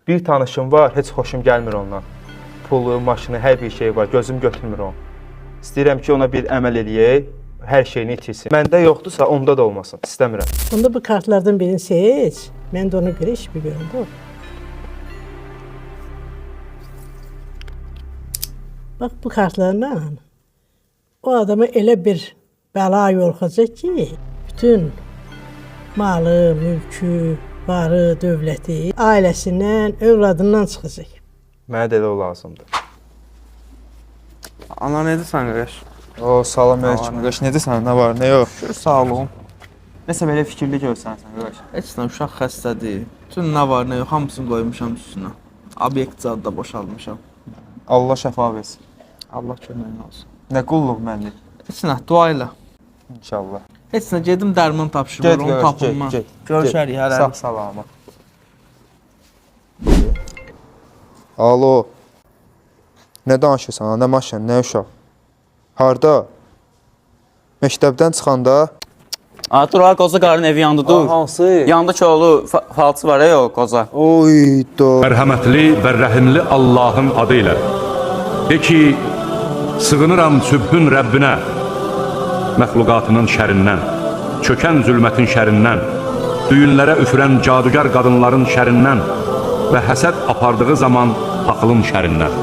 Bir tanışım var, heç xoşum gəlmir ondan. Pulu, maşını, hər bir şey var, gözüm götürmür onu. İstəyirəm ki, ona bir əməl eləyək, hər şeyini itirsin. Məndə yoxdursa, onda da olmasın. İstəmirəm. Onda bu kartlardan birini seç. Mən də ona görə iş bir görüm. Bu. Bax bu kartlarla o adama elə bir bəla yolxacaq ki, bütün malı, mülkü, varı, dövləti ailəsindən, övladından çıxacaq. Mənə də elə o lazımdır. Ana necəsən qardaş? O, salam əleykum qardaş. Necəsən? Nə var, nə yox? Şükür sağlığım. Nəsə belə fikirli görsənsən qardaş. Heç nə uşaq xəstədir. Bütün nə var, nə yox hamısını qoymuşam üstünə. Obyekt zad da boşaltmışam. Allah şəfa versin. Allah köməyin olsun. Nə qulluq mənlik. Heç nə, dua ilə. İnşallah. Heç nə gedim dərman tapşırım, Get onu qardaş, get, tapım mən. get. Görüşərik Get. hələlik. Sağ salamat. Alo. Nə danışırsan? Nə maşın, nə uşaq? Harda? Məktəbdən çıxanda? A, dur ha, qoca qarın evi yandı, dur. Hansı? Yanında oğlu falçı var ey o qoca. Oy da. Mərhəmətli və rəhimli Allahın adı ilə. De ki, sığınıram sübhün Rəbbinə, məxluqatının şərindən, çökən zülmətin şərindən, düyünlərə üfürən cadugar qadınların şərindən və həsəd apardığı zaman paxılın şərindən.